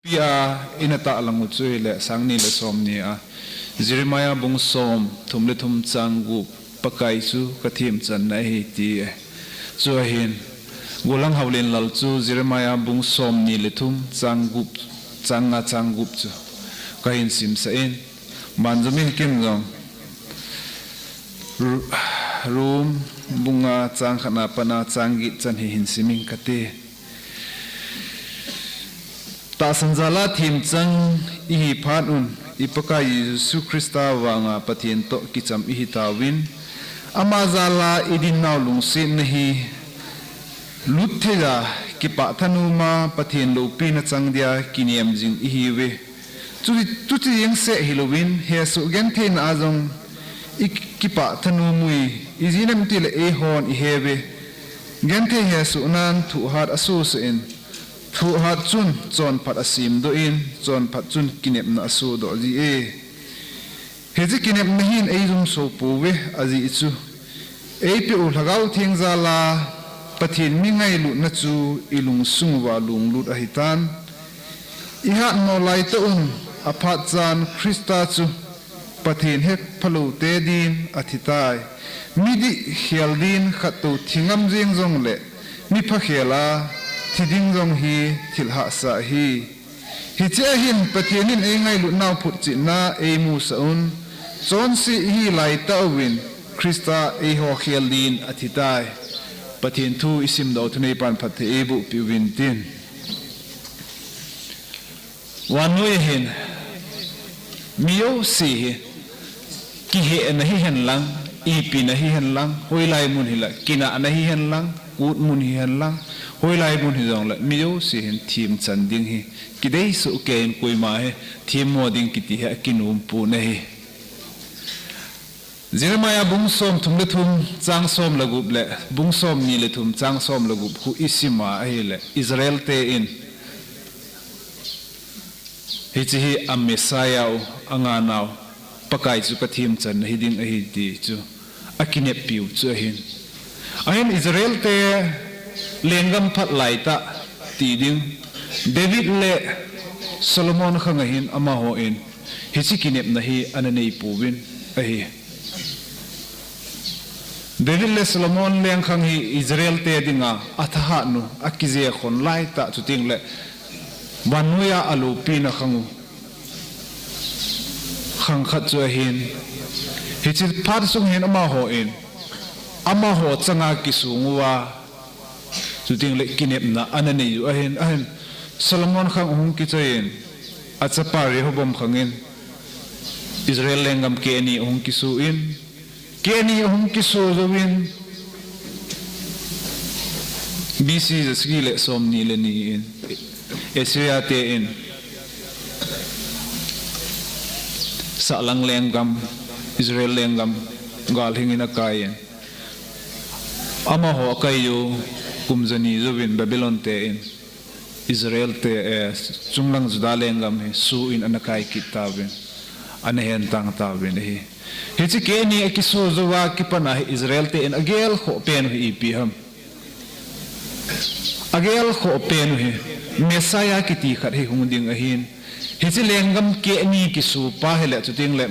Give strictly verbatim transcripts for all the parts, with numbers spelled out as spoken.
Pia ina tahlang u chu hile sang ni le som ni a, Jeremiah bung som thum le thum chang gup, Pakai chu ka themchanna ahi ti e. Chu ahin, Golang Haolian Lal chu Jeremiah bung som ni le thum chang gup, chang nga chang gup chu ka hin simsah in, banjom in ken jong Ru-, Rom bung nga chang khat na pat a chang get chan hi hin sim ing kate. Tahsan jal a themchang ihi phat un, i Pakai Jesu Christa vanga Pathen toh kicham ihi tauvin, ama jal a i dinnau lungsetna hi lut thei a, kipah thanop a Pathen loupina chang dia kinem jing ihiuve. Chuti, chuti jeng seh hilouvin, hesoh gentheina a jong i kipah thanop u hi, ijeh inem itile eihon i he uve. Genthei hesohnan thohhat asosah in, thohhat chun chonphat asemdoh in, chonphat chun kinepna asodoh ji e. Hiche kinepna hin eijumso pouve, ajeh chu eipeh u Lhagao Theng jal a Pathen mi ngailutna chu i lungsung uva lunglut ahitan. I hatmo laitah un, aphat chan Christa chu Pathen hephalou te din athi tai. Midih khel din khattou thi ngam jeng jongle, mipha khel a thi ding jong hi thil hahsa ahi. Hiche ahin Pathen in eingailut nau phutchetna eimusah un, chonse ihi laitah uvin Christa eiho khel din athi tai. Pathen thu isimdoh u thuneipan phatthei eiboh peh uvin tin. Vannoi ahin, mi jouse hi, kihehna hihen lang, ipina hihen lang, hoilai mun hile, kinahna hihen lang, kut mun hihen lang, hoilai mun hijongle, mi jouse hin themchan ding hi kideisoh kei in, koima hi themmo ding kiti hi akinom pon ahi. Jeremiah bung som thum le thum, chang som le gup le, bung som ni le thum, chang som le gup khu isim a ahile, Israel te in, hiche hi a Messiah u, anganau, Pakai chu ka themchanna hiding ahi ti chu, akineppiu chu ahin. Ahin Israel te lenggam phat laitah ti ding, David le Solomon khang ahin amahon, hiche kinepna hi ana neipouvin ahi. David le Solomon lengkhang hi Israel te dinga athahatnu, akijehkhon laitah chutengle vannoiya aloupina khang u, khang khat chu ahin. Hiche phat sung hin amahon, amaho changa kisong uva, chutengle kinepna ana neiu ahin, ahin Solomon khang ahung kichaiyin, achapa Rehoboam khangin, Israel lenggam kehni ahung kisoh in, kehni ahung kisoh jouvin, B C jasagi le somni le ni in, Assyria te in, sahlang lenggam, Israel lenggam, galhingin akaiyin, amaho akaiyu, kum jani jouvin Babylon te in, Israel te, eh, chunglang Judah lenggam hi soh in ana kai kit tauvin, ana hentang tauvin ahi. Hiche kehni akisoh jouva kipana hi Israel te in agelkhoh pen u hi ipi ham? Agelkhoh pen u hi Messiah kiti khat hi hung ding ahin. Hiche lenggam kehni kisohpa hile chutengle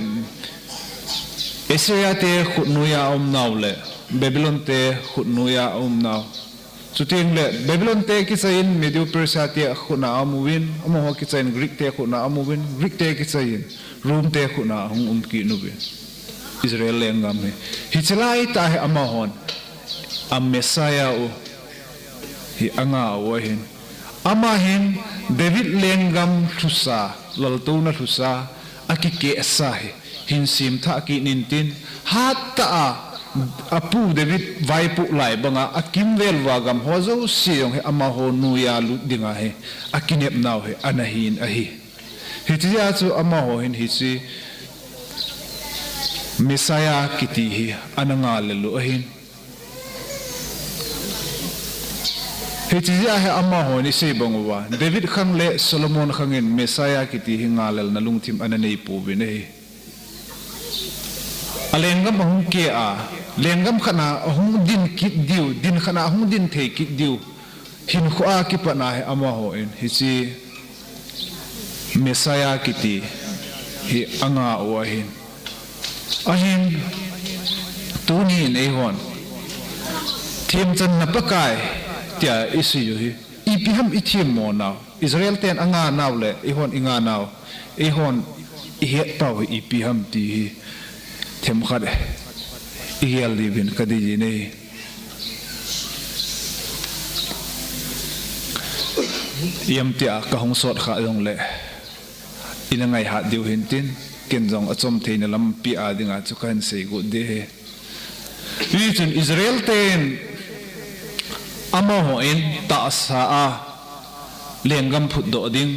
Assyria te khutnoiya aumnau le Babylon te khutnoiya aumnau. Chutengle Babylon te kichaiyin Medo Persia te khutna aumuvin, amaho kichaiyin Greek te khutna aumuvin, Greek te kichaiyin Rome te khutna ahung um kit uvin. Israel lenggam hi. Hiche laitah hi amahon a Messiah u hi angau ahin. Ama hin David lenggam lhusa, laltouna lhusa, akikehsa hi hin semthah kit intin, hattah a, apu David vaipoh lai banga akimvel uva gam ho jouse jong hi amaho noiya lut dinga hi akinepnau hi ana hin ahi. Hitia chu amaho hin hiche Messiah kiti hi ana ngalel u ahin. Hitia hi amahon isei bang uva, David khang le Solomon khangin Messiah kiti hi ngalelna lungthim ana neipouvin ahi. A lenggam ahung keh a, lenggam khatna ahung din kit diu, din khatna ahung din thei kit diu hinkhoa kipatna hi amahon hiche Messiah kiti hi anga u ahin. Ahin, tunin eihon themchanna Pakai tia isei u hi ipi ham i themmo nau, Israel ten anga nau le eihon inga nau, eihon ihet pau hi ipi ham ti hi themkhat igel diuvin kadei jin ahi. Iam tia kahung sot kha jongle ina ngai hat diu hintin, ken jong achom theina lampi a dinga chu kahin sei got ding ahi. Hichun Israel ten amahon tahsa a lenggam phutdoh ding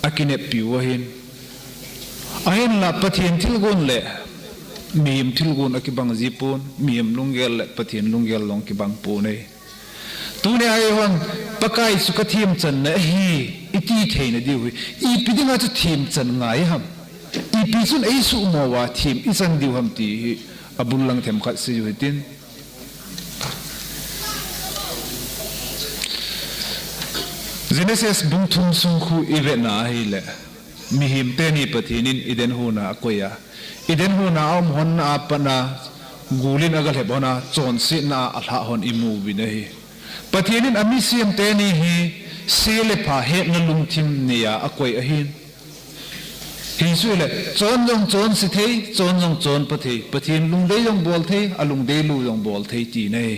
akineppiu ahin. Ahinla Pathen thilgon le mihem thilgon akibang jipon, mihem lunggel le Pathen lunggel jong kibang pon ahi. Tunia eihon Pakai chu kathemchanna ahi iti theina diu hi ipi dinga chu themchan ngai ham? Ipi chun eisuhmo uva them ichan diu ham ti hi abul lang themkhat sei u hitin. Genesis bung thum sung khu ivetna ahile, mihem teni Pathen in Eden hon a akoi a, Eden hon a aum lhonna a pat a gul in agalhep lhon a, chonsetna a alhah lhon imu uvin ahi. Pathen in ami sem teni hi se le pha hetna lungthim neiya akoi ahin. Hichu hile, chon jong chonse thei, chon jong chonpha thei, Pathen lungdei jong bol thei, alungdei lou jong bol thei tina ahi.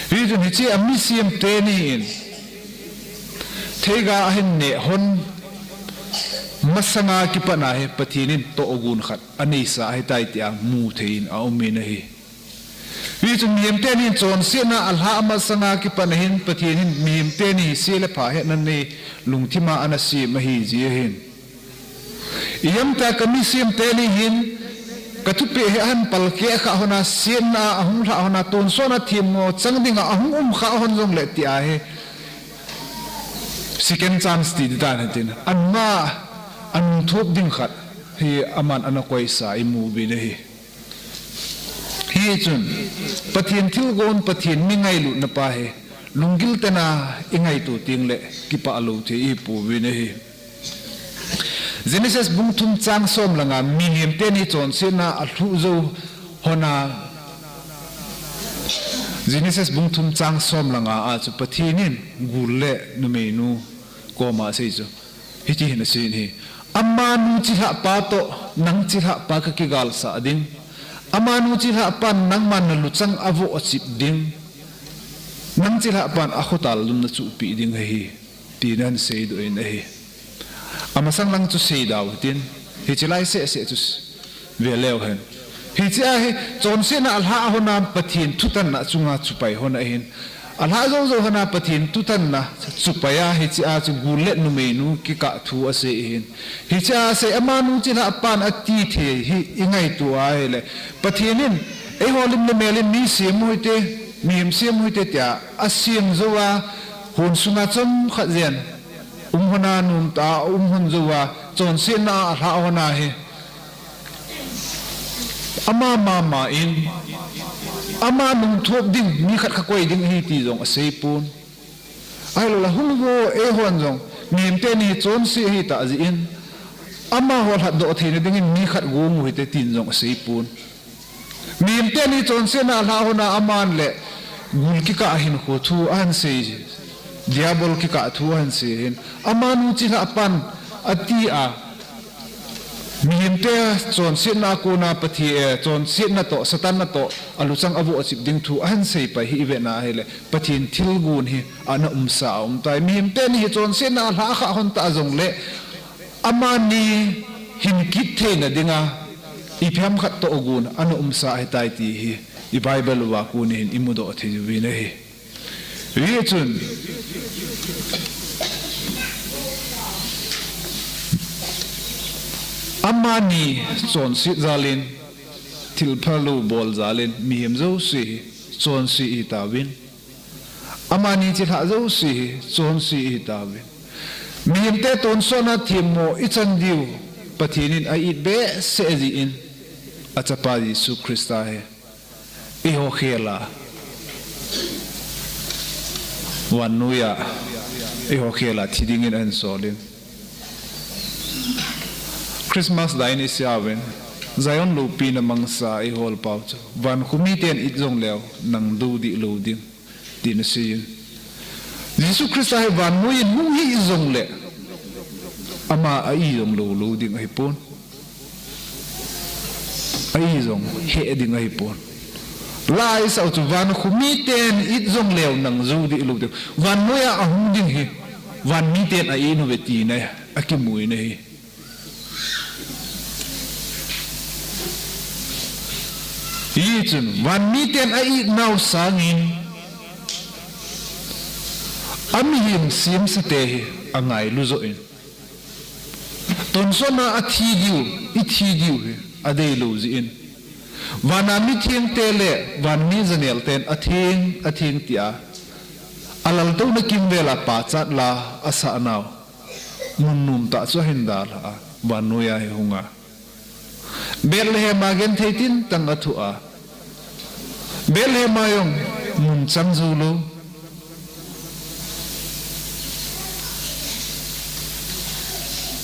Hichun hiche ami sem teni in theiga ahin neh lhon masanga kipat a hi Pathen in tohgon khat aneisa ahitai tia mu thei in aumin ahi. Hichun mihem teni in chonsetna alhah masanga kipat a hin Pathen in mihem teni hi se le pha hetna nei lungthim a ana sem ahi ji ahin. Iam tia kami sem teni hin kathupeh hi ahin palkeh kha lhon a, setna a ahung lhah lhon a, tonsot a themmo chang dinga ahung um kha lhon jongle tia hi second chance ti ding tan hitin, anunga anung thop ding khat hi aman ana koisa imu uvin ahi. Hichun Pathen thilgon, Pathen mi ngailutna pa hi lunggil tena ingaito tengle kipah lou thei ihipouvin ahi. Genesis bung thum chang som langa mihem teni chonsetna alhuh jou lhon a, Genesis bung thum chang som langa a chu Pathen in gul le numeinu koma asei chu hiti hin asei in ahi. Amanu chilhah pa toh nang chilhah pa kakigalsah ding. Amanu chilhah pan nangman naluchang avoh achip ding. Nang chilhah pan akhotal lum nachuhpeh ding ahi, tin ahin seidoh in ahi. Amasang lang chu seida u hitin, hiche lai sehseh chu veleu hen. Hiche a hi chonsetna alhah lhon a Pathen thutanna chunga chupai lhon ahin. Alhah joujou lhon a Pathen thutanna chupai a hiche a chu gul le numeinu kikah thu asei ahin. Hiche a asei amanu chilhah pan ati thei hi ingaito ahile, Pathen in eiho lim le mel in mi sem u hite, mihem sem u hite tia asem jou a, hon sunga chomkhat jen um lhon a, nomtah a um lhon jou a, chonsetna a alhah lhon a hi ama mama in, ama nung thop ding mi khat kha koi ding ahi ti jong aseipon. Ahilouleh hung vo, eihon jong mihem teni chonse ahitah jeh in, amaho lhatdoh theina dingin mi khat gong u hite tin jong aseipon. Mihem teni chonsetna alhah lhon a aman le gul kikah hinkho thu ahin sei, diabol kikah thu ahin sei hin, amanu chilhah pan ati a, mihemte chonsetna a kona Pathen, eh, chonsetna toh, Satan natoh aluchang avoh achip ding thu ahin seipai hi ivetna ahile, Pathen thilgon hi ana umsa aumtai. Mihem teni hi chonsetna alhah khah lhon tah jongle, amani hin kit theina dinga ipi ham khat tohgon ana umsa ahitai ti hi i Bible uva kon hin imudoh thei uvin ahi. Hichun amani chonset jal in, thilphalou bol jal in, mihem jouse hi chonse ihitauvin. Amani chilhah jouse hi chonse ihitauvin. Mihemte tonsotna themmo ichan diu Pathen in a-it behseh jeh in, achapa Jesu Christa hi eiho khel a Vannoiya eiho khela thi dingin ahin solin. Christmas dain isei uvin, Zion loupina mangcha eiho Pau chu, van khomi ten it jongleu nang jou dih lou ding, tin aseiyin. Jesu Christa hi vannoiyin hung hih jongle, ama a-it jong lou lou ding ahipon. A-it jong heh ding ahipon. La a isah u chu van khomi ten it jongleu nang jou dih lou ding. Vannoiya ahung ding hi, van miten a-it uve tina akimun ahi. Hichun, van miten a-it nau sangin, amihem semsate hi angailu joh in. Tonsot na athi diu, ithi diu hi, adei lou jeh in. Vana mithengte le, van mi janel ten atheng, atheng tia, alaltouna kimvel a pachat la asah nau. Mun nomtah chu ahin dalha a, vannoiya hi hunga. Bethlehem a genthei tin tang athoh a. Bethlehem a jong mun chang jou lou.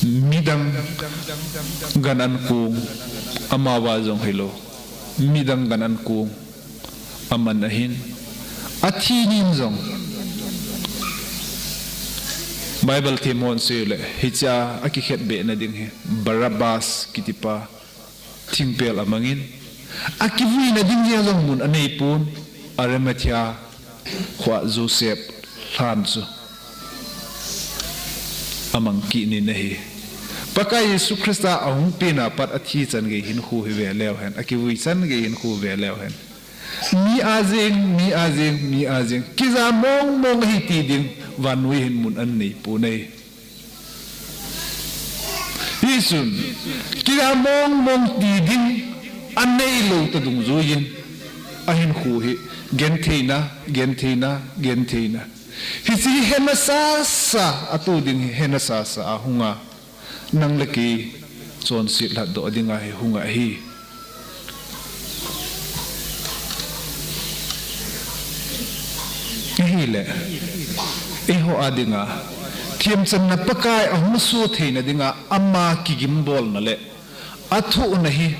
Midang gan ankong, amava jong hilou. Midang gan ankong. Aman ahin. Athi nin jong. Bible themhon asei uleh, hichea akikhetbehna ding hi Barabbas kitipa thingpel amangin, akivuina ding jeh jong mun aneipon, Arimathea khoa Joseph lhan chu amang kit in ahi. Pakai Jesu Christa ahung pen a pat athi chan gei hinkho hi ve leu hen, akivui chan gei hinkho ve leu hen. Mi a jeng, mi a jeng, mi a jeng. Kija mong mong ahi ti ding, vannoi hin mun anei pon ahi. Hichun, kija mong mong ti ding, anei lou ta dungjuiyin, ahinkho hi, gentheina, gentheina, gentheina. Hiche hi hena sasa, atu ding hi hena sasa a hunga. Nang le kei chonset lhatdoh dinga hi hung ahi. Ahile, eiho a dinga, themchanna Pakai ahung soh theina dinga, ama kigimbolna le athohna hi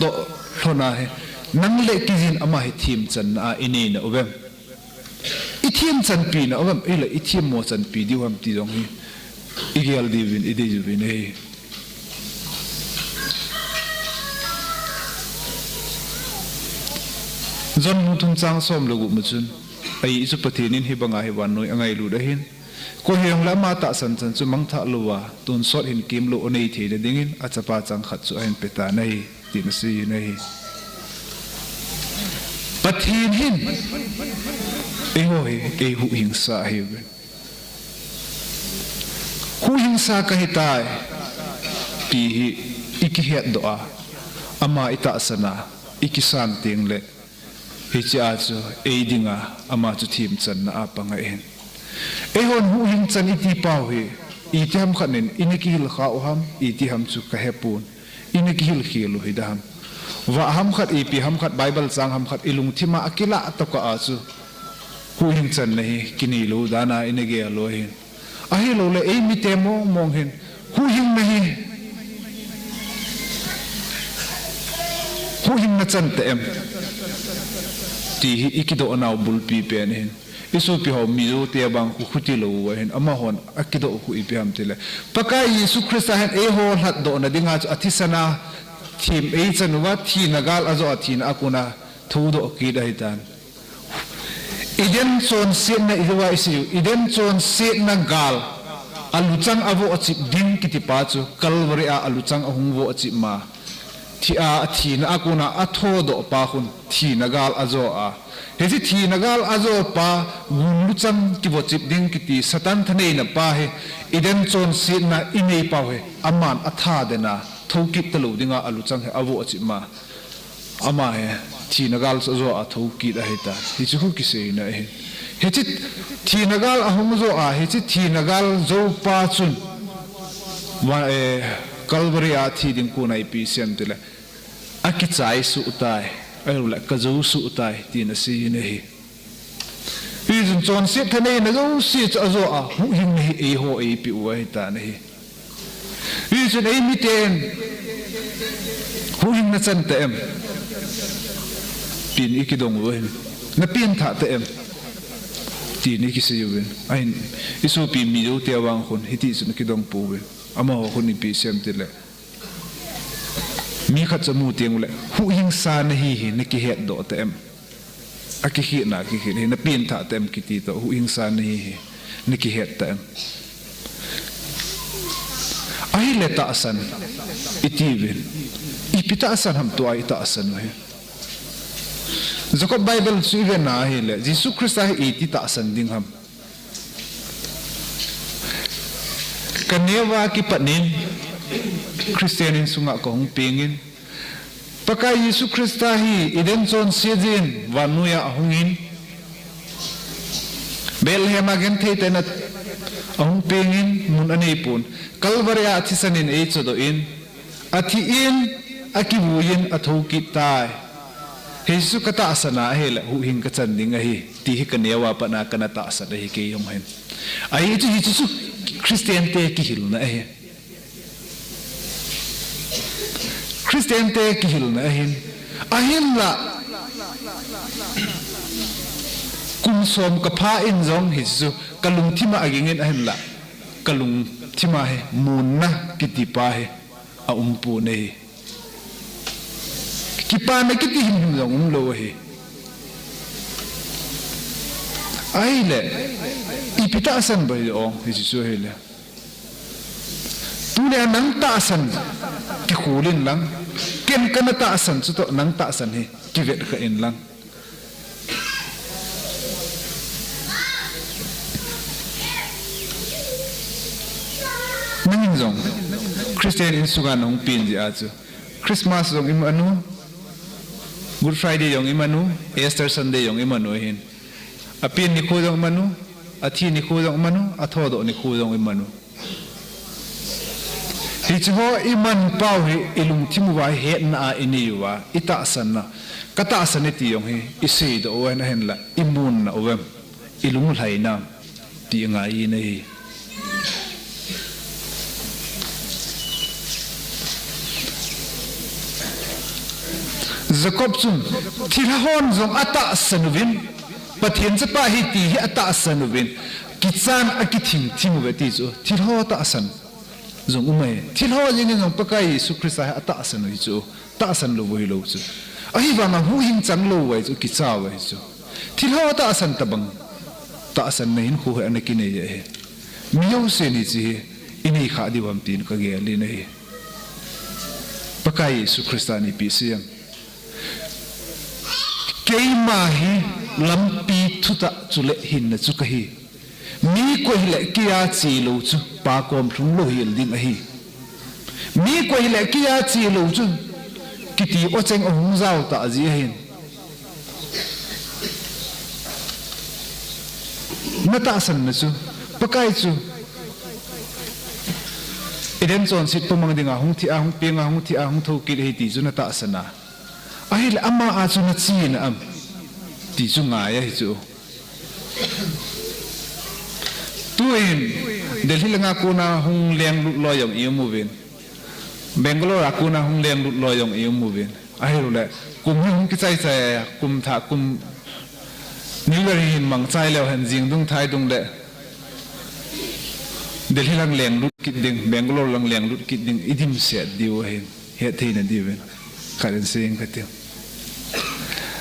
toh lhona hi, nang le kei jin ama hi themchanna a inei nauvem? Ithemchanpi nauvem, ahile ithemmo chanpi diu ham ti jong hi igel diuvin, idei diuvin ahi. John bung thum chang som le gup ma chun, ahi chu Pathen in hibanga hi vannoi angailut ahin, koi hijongle ama tahsan chan chu mangthah louva, tonsot hinkho lou anei theina dingin achapa changkhat chu ahin petan ahi, tin aseiyin ahi. Pathen hin eiho hi eihuhhingsa ahiuve. Huhhingsa kahitai, ti hi ikihetdoh a, ama itahsan a, ikisan tengle, hichea chu ei dinga ama chu themchanna a pang ahin. Eihon huhhing chan iti pau hi, itiham khat in ina kihil khah u ham, itiham chu kahepon. Ina kihil khel u hidam. Vah ham khat, ipi ham khat, Bible chang ham khat, ilungthim a akilah tokah a chu huhhing channa hi kinei lou dan a ina gel u ahin. Ahilouleh eimite mong mong hin huhhingna hi, huhhingna chan tah em, ti hi ikidoh nau bulpi pen ahin. Isopi ho Mizo te bang khu khuti lou u ahin, amahon akidoh khu ipi ham tile, Pakai Jesu Christa hin eiho lhatdohna dinga chu athisan a them eichan uva, thina gal ajoh a, thina a kona thoudoh kit ahitan. Eden chonsetna ihiuva iseiyu, Eden chonsetna gal a luchang avohchip ding kitipa chu Calvary a aluchang ahung vohchip ma. Thi a, athina a kona athodoh pa khun thina gal ajoh a. Hiche thina gal ajoh pa, gun luchang kivohchip ding kiti Satan thaneina pa hi, Eden chonsetna inei pau hi, aman atha den a, thokit talou dinga aluchang hi avohchip ma. Ama hi, thina gal chu ajoh a thokit ahitan. Hiche khu kiseina ahin. Hiche thina gal ahung joh a, hiche thina gal jou pa chun, va, eh, Calvary a thi ding kona ipi asei em tile, akichai suh tai, ahilouleh kajou suh tai, tin aseiyin ahi. Hichun Chonset thanei na jouse chu ajo a, huhhingna hi eiho eipeh u ahitan ahi. Hichun eimiten huhhing nachan ta em? Tin ikidong u ahin. Napenthah ta em? Tin ikisei uvin. Ahin, isopi mi jouse te vang khun hiti chun akidong pouvin. Amaho khun ipi asei em tile, mi khat chu amu teng uleh, huhhingsa nahi hi nakihetdoh ta em? Akikhehna, akikhehna hi napenthah ta em kiti toh, huhhingsa nahi hi nakihet ta em? Ahile tahsan itiuvin. Ipi tahsan ham tua itahsan u hi? Jacob Bible chu ivet na ahile, Jesu Christa hi iti tahsan ding ham? Kaneo a kipat in Christian insunga kahung pengin, Pakai Jesu Christa hi Eden chonset jeh in vannoiya ahungin, Bethlehem a genthei tah in ahung pengin, mun aneipon, Calvary a athisan in eichodoh in, athi in, akivuiyin, athokit tai. Hichu katahsan a ahile, huhhing kachan ding ahi, ti hi kaneo a pat a kana tahsan ahi kei jong hin. Ahi chu, hichu chu Christian te kihilna ahi. Christian te kihilna ahin. Ahinla, kum som kapha in jong hichu kalungthim a agingin ahinla, kalungthim a hi monna kitipa hi aumpon ahi. Kipana kiti himhim jong umlou ahi. Ahile, ipi tahsan bou hi ong, hichu chu ahile, tunia nang tahsan kikholin lang, ken kana tahsan chutoh nang tahsan hi kivetkha in lang. Nangin jong Christian insunga nahung pen jeh a chu, Christmas jong iman u, Good Friday jong iman u, Easter Sunday jong iman u ahin. Apen nikho jong iman u, athi nikho jong iman u, athodoh nikho jong iman u. Hiche ho iman pau hi ilungthim uva, ihetna a inei uva, itahsanna, katahsan e ti jong hi iseidoh u ahin, ahinla imonna u em, ilunglhaina ti ngai in ahi. Jacob chun thilha hon jong atahsan uvin, Pathen chapa ahi ti hi atahsan uvin, kichan akithing thim uve ti chu, thilha ho tahsan jong um ahi. Thilha ho jengin jong Pakai Jesu Christa hi atahsan u hi chu, tahsan lou u hilou chu. Ahivanga huhhing chang lou u ahi chu, kicha u ahi chu. Thilha ho tahsan tabang, tahsanna hinkho hi ana kinei ahi. Mi jousen hiche hi inei kha diu ham tin kagel in ahi. Pakai Jesu Christa in ipi asei em? Keima hi lampi thutah chule hinna chu kahi. Mi koi hile keija che lou chu Pa kom lhung louhel ding ahi. Mi koi hile keija che lou chu kiti ocheng ahung jao tah jeh ahin. Natahsanna chu, Pakai chu Eden chonset pomang dinga hung thi a, hung peng a, hung thi a, hung thokit ahi ti chu natahsan a, ahile ama a chu nachena am ti chu ngai ahi chu. Tuin Delhi langa kona hung lenglut loi jong i um uvin, Bangalore a kona hung lenglut loi jong i um uvin, ahilou le kum hi hung kichai chai a, kum thah kum New Year hi hin mangchai leu hen, jing dung thai dung le Delhi lang lenglut kit ding, Bangalore lang lenglut kit ding i dimset diu ahin. Hetthei na diuvin khat in sei inge kati.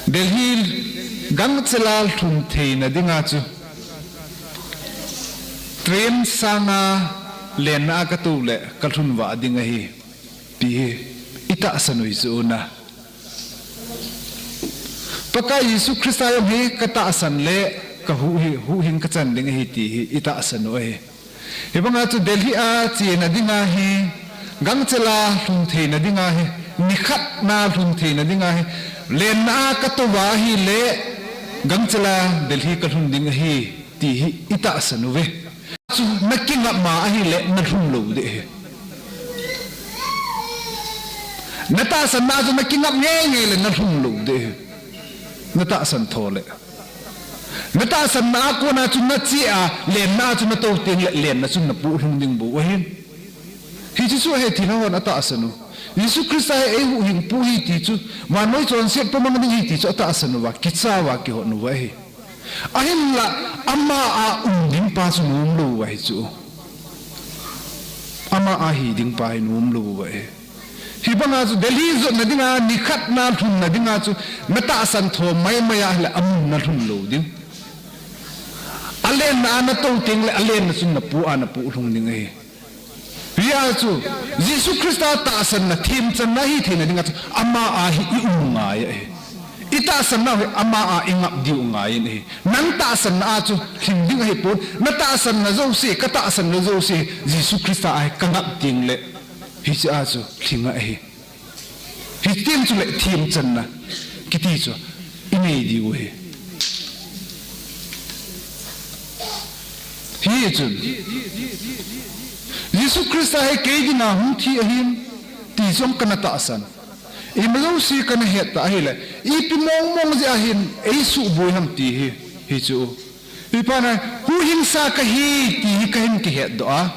Delhi gangchela lhun theina dinga chu train sanga lenna a katou le kalhun vah ding ahi, ti hi itahsan u hi chu na. Pakai Jesu Christa jong hi katahsan le kahuh hi, huhhing kachan ding ahi ti hi itahsan u ahi. Hibanga chu Delhi a chena dinga hi, gangchela lhun theina dinga hi, nikhat na lhun theina dinga hi, lenna a katou va ahile, gangchela Delhi kalhun ding ahi, ti hi itahsan uve. Chu nakingap ma ahile, nalhun lou ding ahi. Natahsanna chu nakingap ngeingei le, nalhun lou ding ahi. Natahsan tho le. Natahsanna a kona chu nache a, lenna a chu natou teng le lenna chu napoh lhung ding bou ahin. Hiche chu ahi thilha hon atahsan u. Jesu Christa hi eihuhhing pu ahi ti chu, vannoi chonset pomang ding ahi ti chu atahsan uva, kicha uva, kihot uva ahi. Ahinla, ama a um ding pa chu nom lou uva ahi chu. Ama a hi ding pa hi nom lou uva ahi. Hibanga chu Delhi jotna dinga, nikhat na lhunna dinga chu, natahsan tho maimai a ahile amun nalhun lou ding. Alenna a natou teng le alenna chu napoh a napoh lhung ding ahi. Hia chu, Jesu Christa tahsanna themchanna hitheina dinga chu, ama a hi i um ngai ahi. I tahsanna hi ama a i ngap diu ngai in ahi. Nang tahsanna a chu lhing ding ahipon, natahsanna jouse, katahsanna jouse, Jesu Christa a hi kangap teng le, hiche a chu lhing ahi. Hiteng chule themchanna kiti chu inei diu ahi. Hichun, Jesu Christa hi kei dinga hung thi ahin, ti jong kana tahsan. Ima jouse kana het ta ahile, ipi mongmong jeh ahin eisuhboi ham ti hi, hichu. Hipana, huhhingsa kahi ti hi kahin kihetdoh a.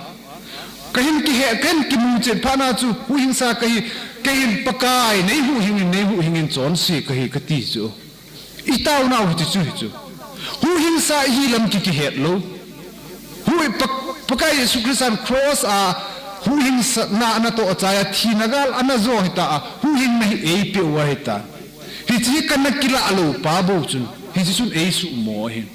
Kahin kihe, kahin kimu chet phatna chu, huhhingsa kahi, kahin Pakai, neihuhhingin, neihuhhingin chonse kahi kati chu. I taonau hiche chu hichu. Huhhingsa ihi lam ki, kihet lou. Hu, Pa, Pakai Jesu Christan cross a huhhingsana anatoh achai a, thina gal anajo hita a, huhhingna hi eipeh u ahita. Hiche hi kana kilah lou pa bou chun, hiche chun eisuhmo ahin.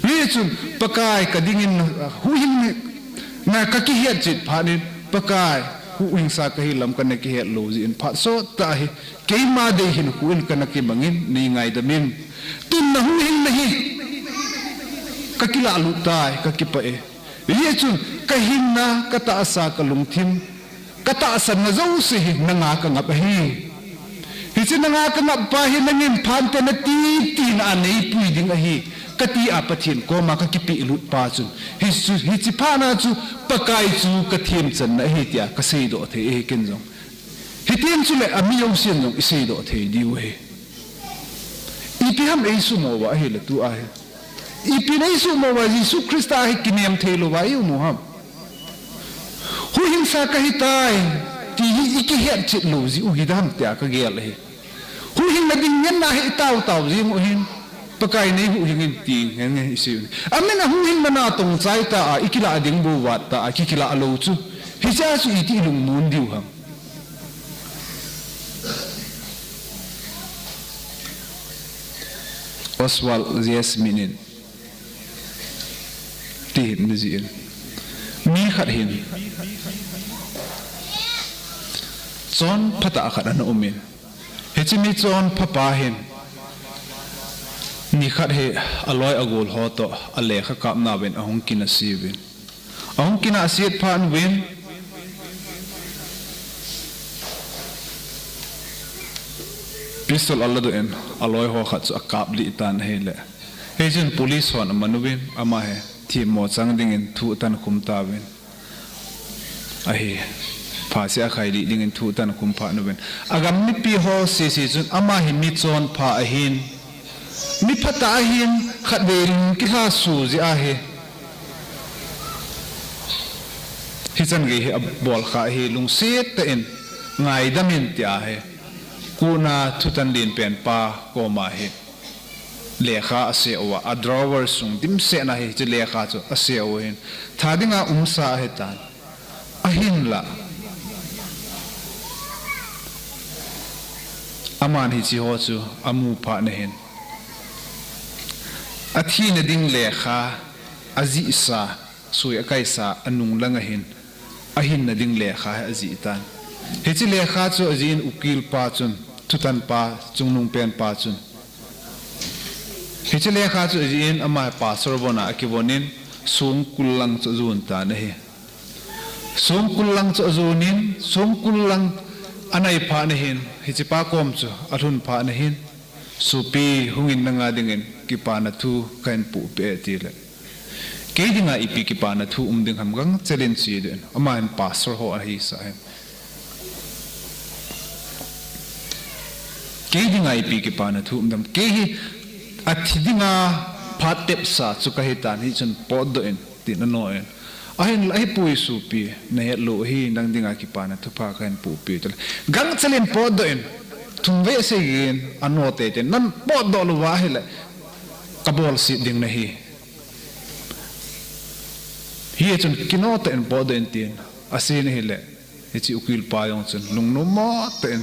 Hichun, Pakai kadingin, huhhingna kakihet chet phatnin, Pakai, huhhingsa kahi lam kana kihet lou jeh in phat sottah hi, keima deihinkho in kana kimangin, nei ngaidamin. Tun nahuhhingna hi, kakilah lut tai, kakipah e. Hichun, kahinna, katahsa, kalungthim, katahsanna jouse hi nanga kangap ahi. Hiche nanga kangap pa hi nangin phante nati tina a neipui ding ahi, kati a Pathen koma kakipehlut pa chun, hichu, hiche phatna chu Pakai chu kathemchanna ahi tia kaseidoh thei ahi ken jong. Hiteng chule ami jousen jong iseidoh thei diu ahi. Ipi ham eisuhmo uva ahile tua hi. Ipi neisuhmo uva Jesu Christa hi kinem theilouva i um u ham. Huhhingsa kahitai, ti hi ikihet chet lou jeh u hidam tia kagel ahi. Huhhingna ding ngenna hi itaotao jeng u ahin, Pakai neihuhhingin ti ngen ngen isei u ahi. Amin a huhhingna natong chai ta a, ikilah ding bou vat ta a, kikilah lou chu. Hichea chu iti ilungmon diu ham. Oswald J. Smith in tihin najih in, mi khat hin chonphatah khat ana umin, hiche mi chonpha pa hin nikhat hi aloi agol ho toh alekha kapnauvin ahung kinahse uvin, ahung kinahset phat uvin pistol aladoh in aloi ho khat chu akaplih tan ahile, hichun police hon aman uvin, ama hi themmo chang dingin thu atan khum tauvin ahi. Phaseh a khailih dingin thu atan khum phat uvin, agam mipi ho sese chun ama hi mi chonpha ahin, mi phatah ahin, khatvei lung kilhaso jeh ahi. Hichan gei hi abol kha hi lungset tah in ngaidamin tia hi kona thutan lenpen pa koma hi lekha aseuva, a drawer sung dimset na hi hiche lekha chu aseuva hin tha dinga umsa ahitan. Ahinla, aman hiche ho chu amu phat nahin, athina ding lekha ajihsa, soi akaisa anung langa hin ahinna ding lekha hi ajih tan. Hiche lekha chu ajih in ukil pa chun, thutan pa, chungnungpen pa chun, hiche lekha chu ajih in ama pastor vona akivon in songkul lang chu ajon tan ahi. Songkul lang chu ajon in, songkul lang anai phat nahin, hiche pa kom chu alhun phat nahin, sopi hungin nanga dingin kipana thu kahin pohpeh e tile, kei dinga ipi kipana thu um ding ham gangchel in seidin, aman pastor ho ahisah in. Kei dinga ipi kipana thu um ding ham, kei hi athi dinga phat tepsa chu kahi tan, hichun potdoh in, tin ano in. Ahinla ahipoi sopi, nahet lou ahi, nang dinga kipana thupha kahin pohpeh tale. Gangchel in potdoh in, thumvei asei gin, ano teitei in, nang potdoh louva ahile, kabolset ding nahi. Hichun kino tah in potdoh in tin, asei in ahile, hiche ukilpa jong chun, lungnom mo tah in,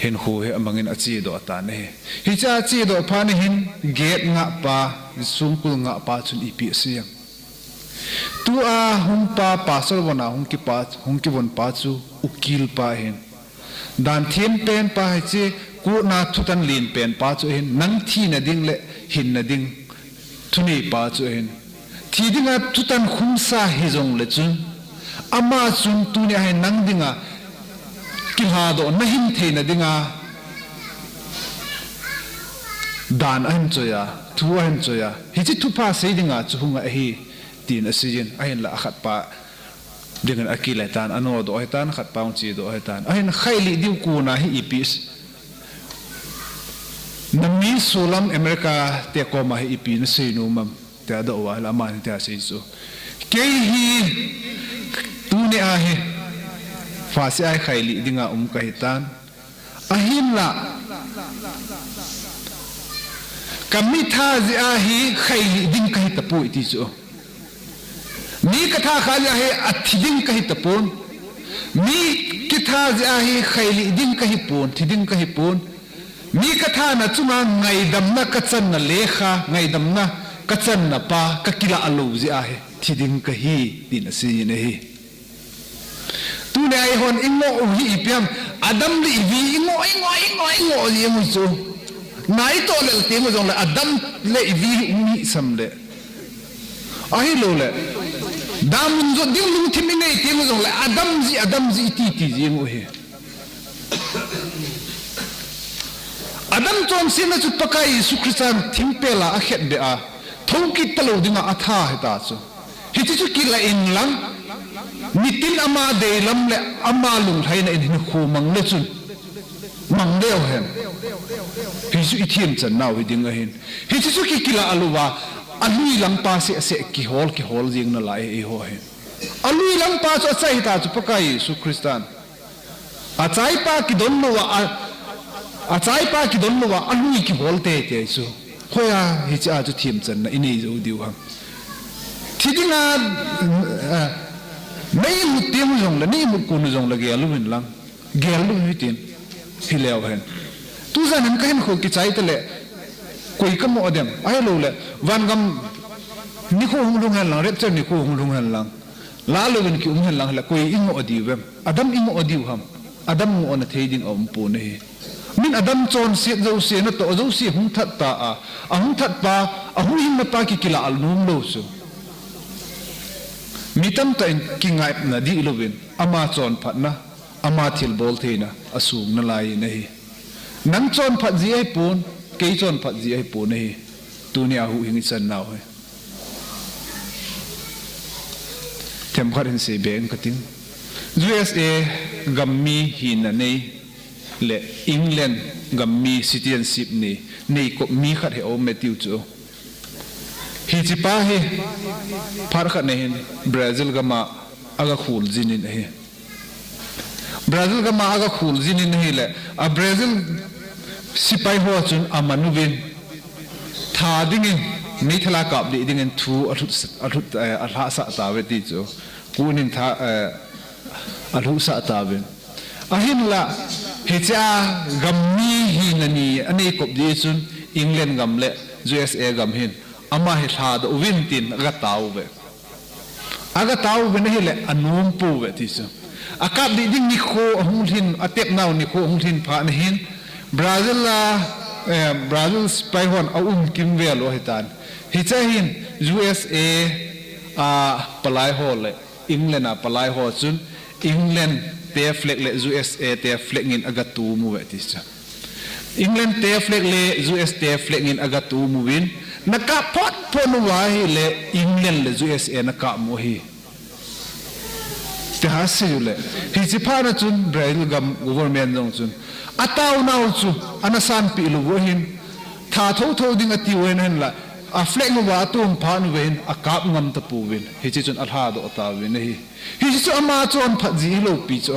hinkho hi amangin achedoh tan ahi. Hiche achedoh phat in hin, gate ngahpa, songkul ngahpa chun ipi asei em. Tua hungpa, pastor vona hung kipa, hung kivonpa chu, ukilpa ahin. Dan them penpa hiche, kona thutan len penpa chu ahin, nang thina ding le hinna ding thuneipa chu ahin. Thi dinga thutan khumsa hijongle chun, ama chun tunia hin nang dinga kilhadoh nahin theina dinga dan ahin choi a, thu ahin choi a, hiche thupha sei dinga chu hung ahi, tin asei in, ahinla akhatpa dingin akile tan, anodoh ahitan, khatpa hung chedoh ahitan. Ahin khailih diu kona hi ipi, nami solam America te koma hi ipi nasei nom am, tia adoh uva ahile aman hitia asei chu. Kei hi, tunia hi, phatseh a hi khailih dinga um kahitan. Ahinla, kamitha jeh a hi khailih ding kahi tapoi ti chu. Mi katha kha jeh a hi athi ding kahi tapon. Mi kitha jeh a hi khailih ding kahipon, thi ding kahipon. Mi kathana chunga ngaidamna kachanna lekha, ngaidamna kachanna pa, kakilah lou jeh a hi thi ding kahi, tin asei in ahi. Tunia eihon ingoh u hi ipi ham, adam le ivi ingoh, ingoh, ingoh, ingoh jeng u chu. Na itoh lel teng u jongle adam le ivi hi um hih sam le. Ahiloule, damun jot ding lungthim inei teng u jongle, adam jeh, adam jeh iti ti jeng u hi. Adam chonsetna chu Pakai Jesu Christan thingpel a akhetbeh a, thoukit talou dinga atha ahita chu. Hiche chu kilah inlang, nitin ama deilam le ama lunglhaina in hinkho mang le chun, mang leu hen. Hichu ithemchannau hiding ahin. Hiche chu ki, kilah louva, alui langpa seh seh kihol, kihol jeng nalai eiho hin. Alui langpa chu achai hita chu Pakai Jesu Christan. Achaipa kidon louva, a, achaipa kidon louva, alui kihol teitei chu. Hoiya hichea chu themchanna inei jou diu ham. Thi dinga, eh, na imut teng u jongle, na imut kon u jongle gel uvin lang. Gel uvin hitin. Hileu hen. Tujan hin kahinkho kichai tale, koi kangoh dem. Ahiloule, vangam nikho hung lhung hen lang, rapture nikho hung lhung hen lang. Lalouvin kium hen lang hile, koi ingoh diu vem? Adam ingoh diu ham? Adam ngohna thei ding aumpon ahi. Min Adam chonset jouse, natoh jouse hung that ta a, ahung thatpa, ahung hinna pa ki, kilah nom lou chu. Mi tamtah in kingaina dihlouvin, ama chonphatna, ama thilbol theina asung nalai in ahi. Nang chonphat jeh ahipon, kei chonphat jeh ahipon ahi. Tunia huhhing ichannau hi. Themkhat hin seibe ing kating. U S A gammi hina nei le England gammi citizenship nei, neikop mi khat hi aume tiu chu. Hichepa hi phat khat na hin Brazil gama agakhol jin in ahi. Brazil gama agakhol jin in ahile, a Brazil sepai ho chun aman uvin, tha dingin, meithal a kap deh dingin thu alhut, alhut, eh, alhahsah tauve ti chu. Kun in tha, eh, alhuhsah tauvin. Ahinla, hichea gammi hina ni aneikop ding chun England gam le U S A gam hin ama hi lhadoh uvin tin agatao uve. Agatao uvin ahile anompouve ti chu. Akap deh ding nikho ahung lhin, atepnau nikho ahung lhin phat na hin Brazil a, eh, Brazil sepai hon aum kimvel u ahitan. Hichea hin U S A a palai ho le England a palai ho chun England te flag le U S A te flag in agatom uve ti chu. England te flag le U S te flag in agatom uvin, nakap phot phot uva ahile England le U S A nakap u ahi. Tia asei ule, hiche phat na chun Brazil gam government jong chun ataonau chu ana sanpeh lou u ahin, tha thotho ding atiu ahin, ahinla A flag uva atom phat uva hin akap ngam tapouvin. Hiche chun alhadoh tauvin ahi. Hiche chu ama chonphat ji hilou pi chu.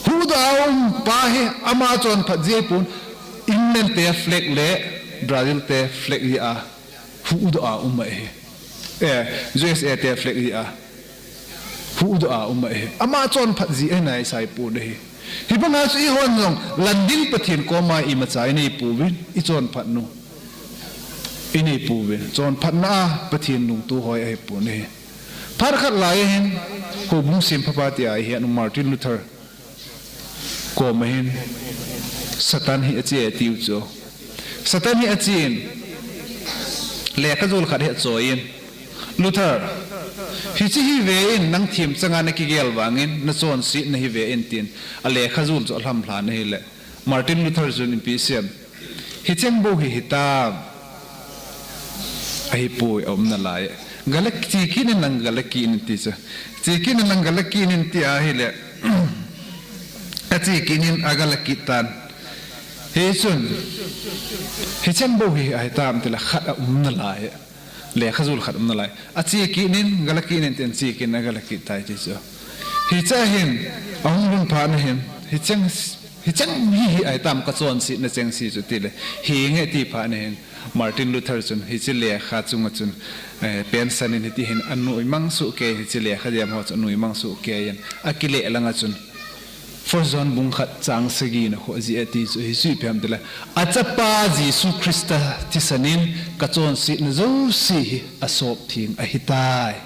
Huhdoh a um pa hi ama chonphat ji ahipon. England te flag le Brazil te flag jeh a huhdoh a um ahi. Eh, U S A te flag jeh a huhdoh a um ahi. Ama chonphat ji ahi nai sai pon ahi. Hibanga chu eihon jong landin Pathen koma imacha inei pouvin, ichonphat nu. Inei pouvin. Chonphatna a Pathen lungtoh hoi ahipon ahi. Phat khat lai ahin, houbung semphapa tia ihet u Martin Luther koma hin Satan hi ache atiu chu. Satan hi achen, lekha jol khat hi achoiyin, Luther, hiche hi vein, nang themchanga nakigel vangin, nachonsetna hi vein tin, alekha jol chu alhamlhan ahile, Martin Luther chun ipi asei em? Hicheng bou hi hitam. Ahipoi, aum nalai. Gala, che kit in nang gala kit in ti chu. Che kit in nang gala kit in ti ahile. Ache kit in agala kit tan. Hichun, hicheng bou hi ahitam tile khat aum nalai. Lekha jol khat um nalai. Ache kit in gala kit in tin che kit in agala kit tai ti chu. Hiche hin, ahung lhun phat na hin, hicheng, hicheng hi hi ahitam kachonsetna chengse chu tile. Hinge ti phat na hin, Martin Luther chun, hiche lekha chunga chun, eh, pensan in hiti hin anuimang soh kei, hiche lekha jem ho chu anuimang soh kei in, akileh langa chun, First John bung khat chang sagi na kho ajih ati chu, hichu ipi ham tile, achapa Jesu Christa thisan in kachonsetna jouse hi asop theng ahitai.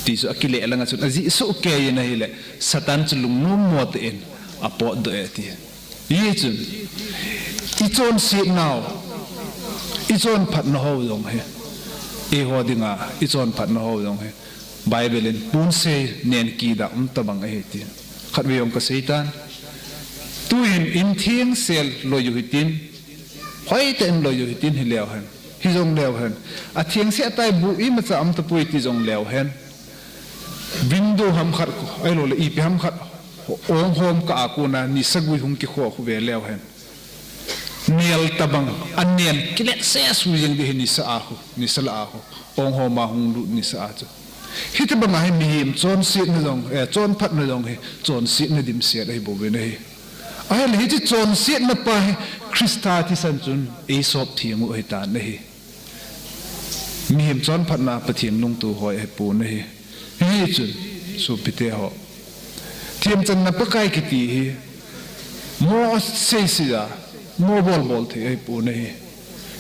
Ti chu akileh langa chun ajih soh kei in ahile, Satan chu lungnom mo tah in apotdoh e ati. Hichun, ichonsetnau, ichonphatna ho jong hi, eiho dinga, ichonphatna ho jong hi, Bible in ponsei nen kida um tabang ahi ti. Khatvei jong kasei tan. Tuhin in thengsel loi u hitin, hoitah in loi u hitin hileu hen. Hijong leu hen. Athengse atai bu imacha um tapoi ti jong leu hen. Window ham khat, ahilouleh ipi ham khat, ong hom kah a kona nisa gui hung kikho khu ve leu hen. Nel tabang, anen kilet sesu jeng ding hi nisa a khu, nisa lah a khu, ong hom a hung lut nisa a chu. Hitobanga hi mihem chonsetna jong, eh, chonphatna jong hi, chonsetna dimset ahibouvin ahi. Ahile hiche chonsetna pa hi Christa thisan chun eisop theng u ahitan ahi. Mihem chonphatna Pathen lungtoh hoi ahipon ahi. Hichun, sopite ho, themchanna Pakai kiti hi, mo seisei a, mo bolbol thei ahipon ahi.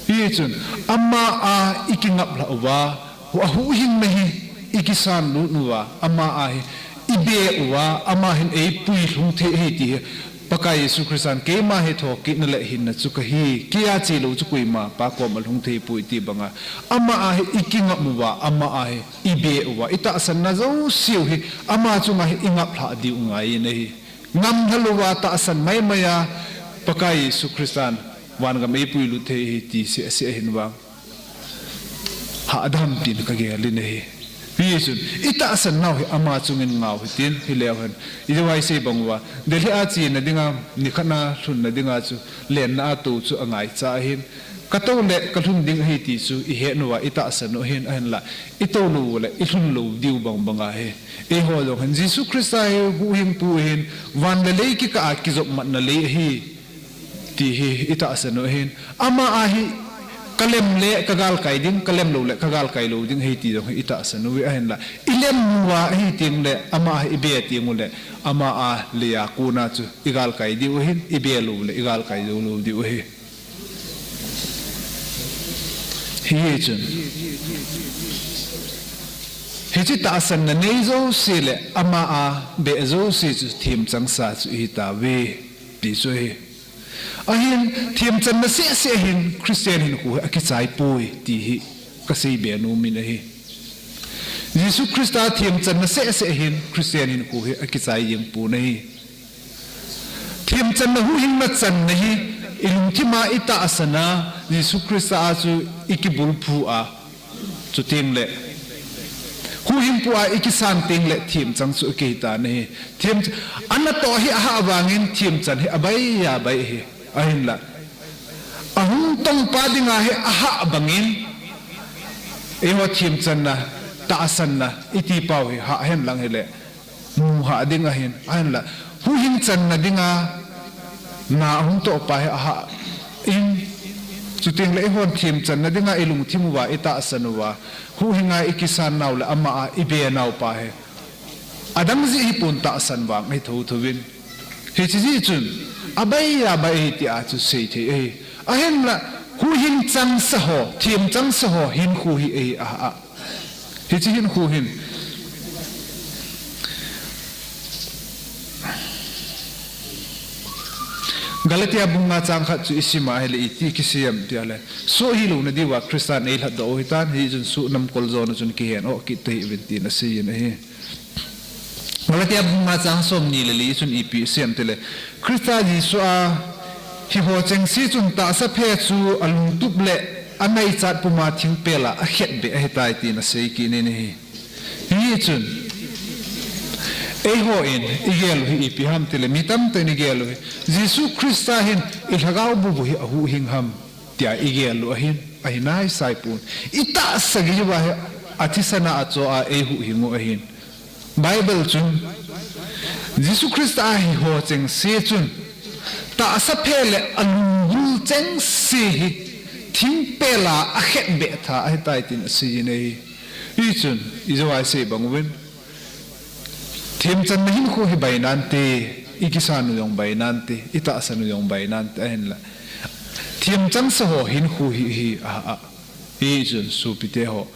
Hichun, ama a ikingap lhah uva, ahuhhingna hi ikisan lut uva, ama a hi ibe uva, ama hin eipui lhung thei ahi ti hi, Pakai Jesu Christan, keima hi thokitna le hinna chu kahi, keia chelou chu koima Pa koma lhung theipoi ti banga, ama a hi ikingap uva, ama a hi ibe uva, itahsanna jouseu hi ama chunga hi ingap lhah diu ngai in ahi. Ngam lha louva tahsan maimai a, Pakai Jesu Christan vangam eipuilut thei ahi ti asei, asei ahin vang, hahda ham tin kagel in ahi. Hichun, itahsan nau hi ama chungin ngau hitin, hileu hen, ijeh a isei bang uva, Delhi a chena dinga, nikhat na lhunna dinga chu, lenna a tou chu angaicha ahin, katou le kalhun ding ahi ti chu ihet uva, itahsan u ahin, ahinla, itou lou le ilhun lou diu bang banga hi, eiho jong hin Jesu Christa hi huhhingpu ahin, van le lei kikah a kijopmatna lei ahi ti hi itahsan u ahin, ama a hi kalem le kagalkai ding, kalem lou le kagalkai lou ding ahi ti jong hi itahsan u ahinla, ilem uva ahi tengle, ama a hi ibe tengule, ama a leiya kona chu igalkai diu ahin, ibe lou le igalkai jou lou diu ahi. Hichun, hiche tahsanna nei jouse le ama a beh jouse chu themchangsa chu ihitauve, ti chu ahi. Ahin, themchanna sehseh hin Christian hinkho hi akichai poi ti hi kaseibe nom in ahi. Jesu Christa themchanna sehseh hin Christian hinkho hi akichai jeng pon ahi. Themchanna huhhingna channa hi ilungthima itahsan a, Jesu Christa a chu ikibulphu a, chutengle huhhingpu a ikisan tengle themchang chu akihitan ahi. Them, anatoh hi ahah vangin themchan hi abai abai ahi. Ahinla, ahung Hung tongpa dinga hi ahah bangin, eiho themchanna, tahsanna, iti pau hi hah hen lang hile, mu hah ding ahin, ahinla, huhhing channa dinga, na ahung tohpa hi ahah in, chuteng le eihon themchanna dinga ilungthim uva, itahsan uva, huhhinga ikisan nau le ama a ibe naupa hi adang jeh hipon tahsan vang ahi thotho in. Hiche jeh chun, abai abai ahi tia chu seithei ahi. Ahinla, huhhing changsa ho, themchangsa ho hinkho hi ahi a, a. Hiche hinkho hin. Galatia bung nga chang khat chu isim a hile iti kisei em tia le. Soh hilouna diuva Christa in eilhatdoh u ahitan, hichun soh namkol jona chun kihen o kit tahih uvin tin asei in ahi. Galatia bung nga chang somni le li chun ipi asei em tile, Christa Jesu a hiho chengse chun tahsa phe chu alungtup le anaichat puma thingpel a akhetbeh ahitai tin asei kit in ahi. Hichun, eihon igel u hi ipi ham tile, mi tamtah in igel u hi, Jesu Christa hin ilhagao bubu hi ahuhhing ham tia igel u ahin, ahi naisai pon. Itahsa gei uva hi athisan a acho a eihuhhing u ahin. Bible chun, Jesu Christa a hiho chengse chun, tahsa phe le alunggul chengse hi thingpel a akhetbeh tha ahitai tin asei in ahi. Hichun, ijou a isei bang uvin, themchanna hinkho hi bai nante, ikisan u jong bai nante, itahsan u jong bai nante, ahinla, themchangsa ho hinkho hi, hi, a, a. Hichun, sopite ho,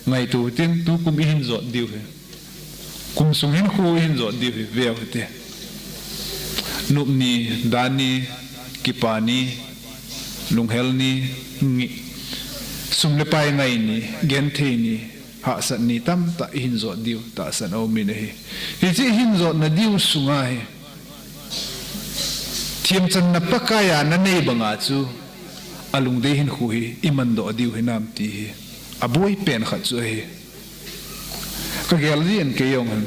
ngaito utin, tukum ihin jot diu hi, kum sung hinkho ihin jot diu hi veu hite. Nop ni, dan ni, kipa ni, lunghel ni, ngi-, sum le pai ngai ni, genthei ni, hahsat ni tamtah ihin jot diu tahsan aumin ahi. Hiche ihin jotna diu sunga hi, themchanna Pakai a nanei banga chu, alungdei hinkho hi imandoh diu hinam ti hi aboipen khat chu ahi. Kagel jin kei jong hin,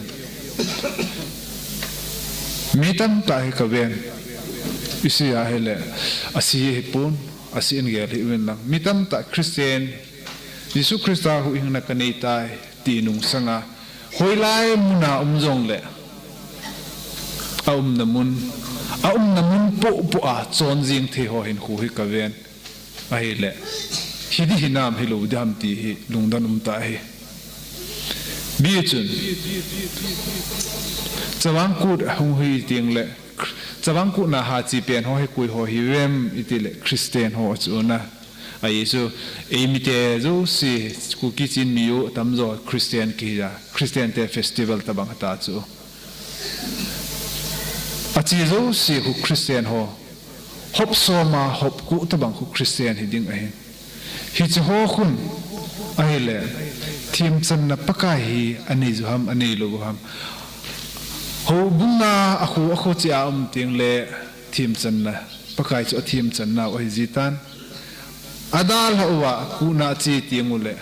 mi tamtah hi kaven, isei a hile, asei hipon, asei in gel hih uvin lang, mi tamtah Christian, Jesu Christa huhhingna kaneitai ti nungsanga, hoilai muna um jongle, aumna mun, aumna mun poh poh a chon jeng thei ho hinkho hi kaven, ahile, hiding hinam hilou ding ham ti hi lungdon umtah ahi. Bichun, chavang kut hung hi tengle, chavang kutna hachi pen ho hi koi ho hiuvem itile Christian ho chu na. Ahi chu, eimite jouse, Kuki Chin mi u tamjo Christian kihi a, Christian te festival tobang hita chu. Ache jouse khu Christian ho, hop soma hop ko tobang khu Christian hiding ahin. Hiche ho khun, ahile, themchanna Pakai hi anei ju ham, anei lou ham. Houbunga akho, akho cheh a um tengle, themchanna Pakai chu athemchannau ahi jitan. Adalhah uva kutna ache tengule,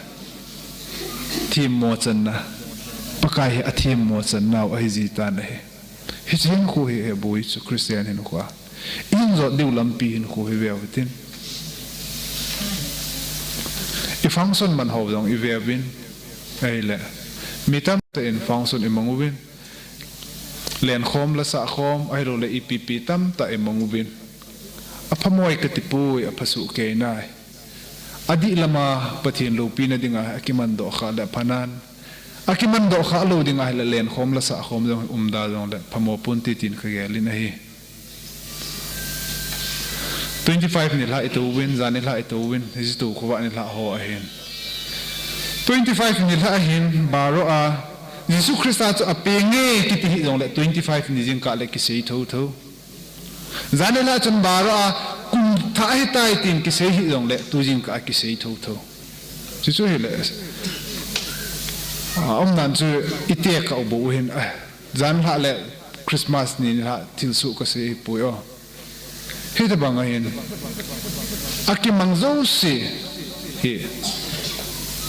themmo channa Pakai hi athemmo channau ahi jitan ahi. Hiche hinkho hi aboi chu Christian hinkho a. Ihin jot diu lampi hinkho hi veu hitin. I function man ho jong iveuvin. Ahile, mi tamtah in function imang uvin. Lenkhom la sahkhom, ahiloule ipi ipi tamtah imang uvin. Aphamoi katipoi, aphasuh kei nai. Adih lama Pathen loupina dinga akimandoh khah le aphanan. Akimandoh khah lou dinga hile lenkhom la sahkhom jong umda jongle phamo ponte tin kagelin ahi. Twenty-five nilhah itouvin, jan nilhah itouvin, hiche tou khovah nilhah ho ahin. Twenty-five nilhah ahin, baroh a, Jesu Christa chu apenge kiti hih jongle twenty-five ni jingkah le kisei thotho. Jan nilhah chun baroh a, kum thah ahitai tin kisei hih jongle tu jingkah a kisei thotho. Chuchu hile, aumdan chu itekah u bou hin, a, jan lhah le Christmas ni nilhah thilsoh kasei hipoi o. Hitobang ahin, akimang jouse hi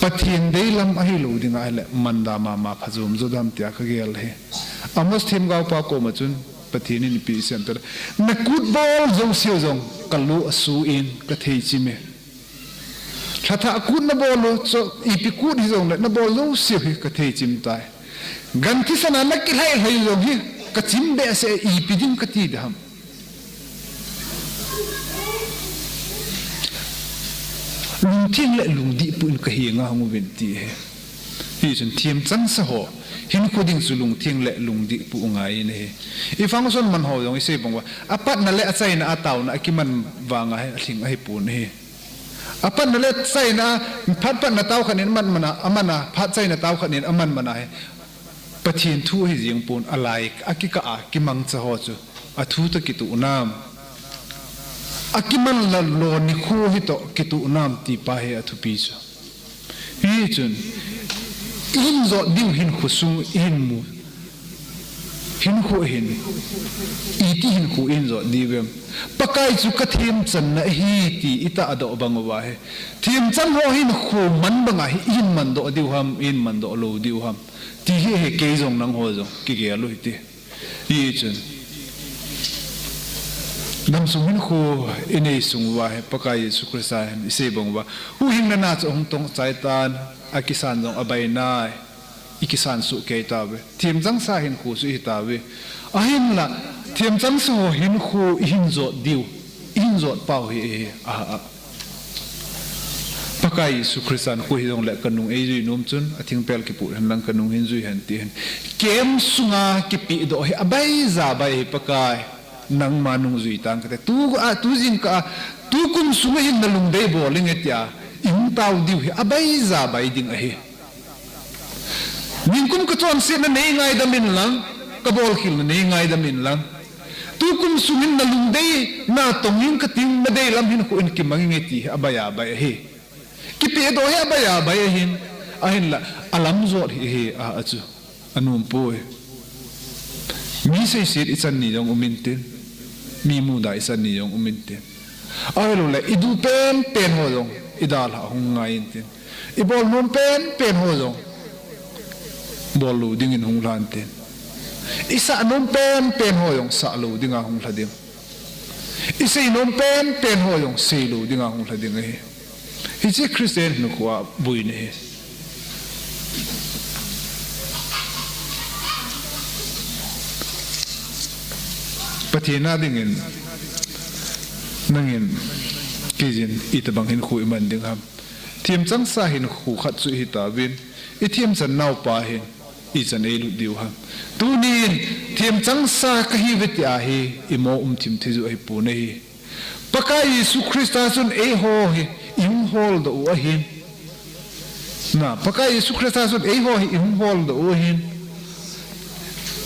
Pathen deilam ahilou dinga hile manda mama phajom jo dam tia kagel ahi. Amos themgaopa koma chun Pathen in ipi asei em tile, nakutbol jouseu jong kalu asu in kathei chim e. Lhathah kut nabol u, cho, ipi kut hijongle nabol jouse hi kathei chim tai. Gan thisan a nakilhai lhai jong hi kachim behseh e, ipi ding kati ding ham. Lungtheng le lungdihpu in kahenga hung uvin ti ahi. Hichun themchang sa ho hinkho ding chu lungtheng le lungdihpu ngai in ahi. I function man ho jong isei bang uva, apatna le achaina a taona akiman vanga hi alhing ahipon ahi. Apatna le achaina, phat patna tao khat in aman mana, aman a, phat chaina tao khat in aman mana hi Pathen thu ahi jeng pon, alai akikah a kimangcha ho chu athu toh kitoh nam, akiman la lou nikho hi toh kitoh nam ti pa hi athupi chu. Hichun ihin jot diu hinkho sung ihin mu, hinkho hin, iti hinkho ihin jot diu em? Pakai chu kathemchanna ahi ti itahdoh bang uva hi, themchang ho hinkho man banga hi ihin mandoh diu ham, ihin mandoh lou diu ham ti hi, hi kei jong nangho jong kigel u hite. Hichun damsung hinkho inei sung uva hi Pakai Jesu Christa hin isei bang uva, huhhingna na chu ahung tong chai tan, akisan jong abai nai, ikisan soh kei tauve. Themchang sa hinkho chu ihi tauve. Ahinla themchang sa ho hinkho ihin jot diu, ihin jot pau hi, hi, a, a. Pakai Jesu Christan koi hijongle kanung eijui nom chun, athingpel kipoh hen lang kanung hin jui hen ti hen. Camp sunga kipehdoh hi abaijabai ahi Pakai. Nangma nungjui tang kate. Tu, a, tu jingkah a, tukum sunga hin nalungdei bol inge tia ihung tao diu hi abaijabai ding ahi. Ningkum kachonsetna nei ngaidam in lang, kabolkhel na nei ngaidam in lang. Tukum sungin nalungdei na tong in kating, nadei lam hinkho in kimang inge ti hi abaijabai ahi. Kipehdoh hi abaijabai ahin, ahinla alam jot hi, hi a, a chu anom poi. Mi seiset ichan ni jong um intin, mi muda ichan ni jong um intin. Ahilouleh iduh penpen ho jong idalhah hung ngai intin. Ibol nom penpen ho jong bol lou dingin hung lhan tin. Isah nom penpen ho jong sah lou dinga hung lha ding. Isei nom penpen ho jong sei lou dinga hung lha ding ahi. Hiche Christian hinkhoa boina hi. Pathen a dingin nangin keijin itobang hinkho iman ding ham? Themchang sa hinkho khat chu ihi tauvin, ithemchan naupa hin ichan eilut diu ham? Tunin themchang sa kahiuve tia hi imo um thim thei ju ahipon ahi. Pakai Jesu Christa chun eiho hi ihung holdoh u ahin. Na, Pakai Jesu Christa chun eiho hi ihung holdoh u ahin.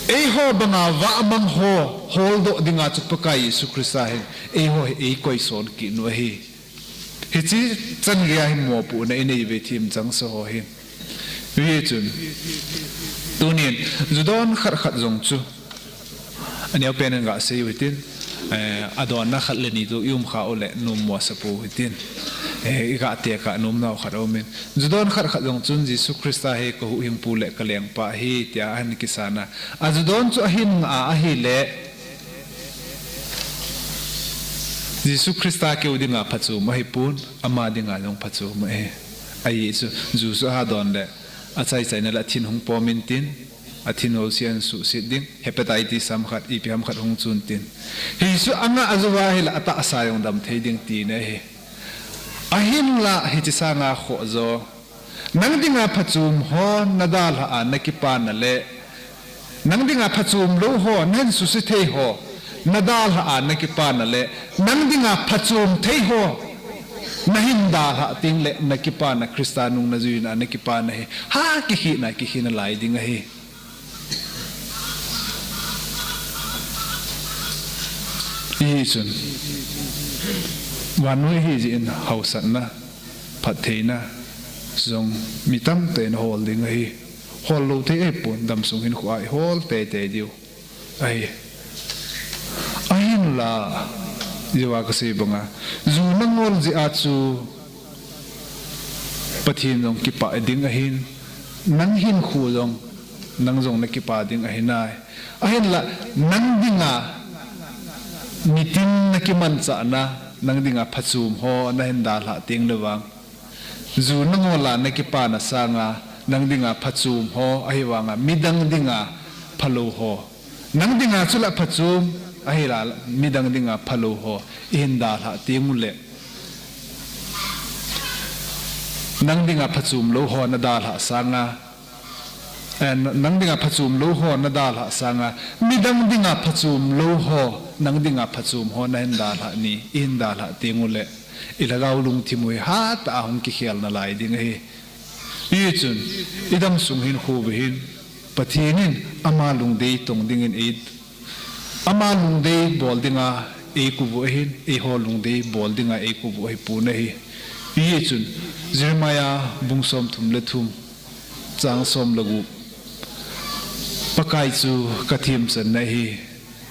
Eiho banga vahmang ho holdoh dinga chu Pakai Jesu Christa hin eiho hi eikoison kit u ahi. Hiche chan geiya hi mopohna inei uve themchang sa ho hin. Hichun tunin ju don khat khat jong chu aneopen in gasei u hitin, eh, adonna khat le ni chu ium kha uleh nommo sa pou hitin, eh, iga tekah nomnau khat aumin. Ju don khat khat jong chun Jesu Christa hi kahuhhingpu le kalengpa ahi tia ahin kisan a, aju don chu ahin ngah a ahileh Jesu Christa keu dinga phachom ahipon, ama dinga jong phachom ahi. Ajeh chu ju chu aha don leh achaichaina le athin hung pom intin, athin ho chu ahin suhset ding, hepatitis ham khat, ipi ham khat hung chun tin. Hichu angah jouva ahileh atahsa jong dam thei ding tina ahi. Ahinla hiche sanga khoh jo, nang dinga phachom ho nadalhah a nakipana le, nang dinga phachom lou ho, nahin suse thei ho nadalhah a nakipana le, nang dinga phachom thei ho nahin dalhah tengleh nakipana, Christa nungna juina nakipana hi ha kikhehna, kikhehna lai ding ahi. Hichun vannoi hijeh in haosatna, phattheina jong mi tamtah in hol ding ahi. Hol lou thei ahipon, damsung hinkhoa ihol teitei diu ahi. Ahinla, jouva kasei banga, ju nangol jeh a chu Pathen jong kipah ding ahin, nang hinkho jong, nang jong nakipah ding ahi nai. Ahinla, nang dinga mitin nakimanchahna, nang dinga phachom ho nahin dalhah teng le vang, ju nangol a nakipana sanga nang dinga phachom ho, ahivanga midang dinga phalou ho, nang dinga chula phachom, ahila midang dinga phalou ho ihin dalhah teng uleh, nang dinga phachom lou ho nadalhah sanga, eh, nang dinga phachom lou ho nadalhah sanga, midang dinga phachom lou ho, nang dinga phachom ho nahin dalhah ni, ihin dalhah teng uleh, ilhagao lungthim u hi hatah a hung kikhel nalai ding ahi. Hichun, idam sung hin khu hin, Pathen in ama lungdei tong dingin ei, ama lungdei bol dinga eikou u ahin, eiho lungdei bol dinga eikou u ahipon ahi. Hichun, Jeremiah bung somthum le thum, chang som le gup, Pakai chu kathemchanna ahi,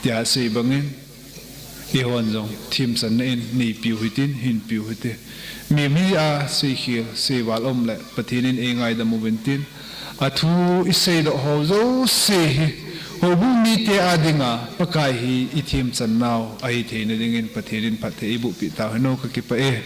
tia asei bangin, eihon jong themchanna in neipiu hitin, hinpiu hite. Mi mi a seikhel, seival um le Pathen in eingaidam uvin tin, athu iseidoh ho jouse hi, houbung mite a dinga Pakai hi ithemchannau ahi theina dingin Pathen in phatthei eibohpeh tauhen, kakipah e.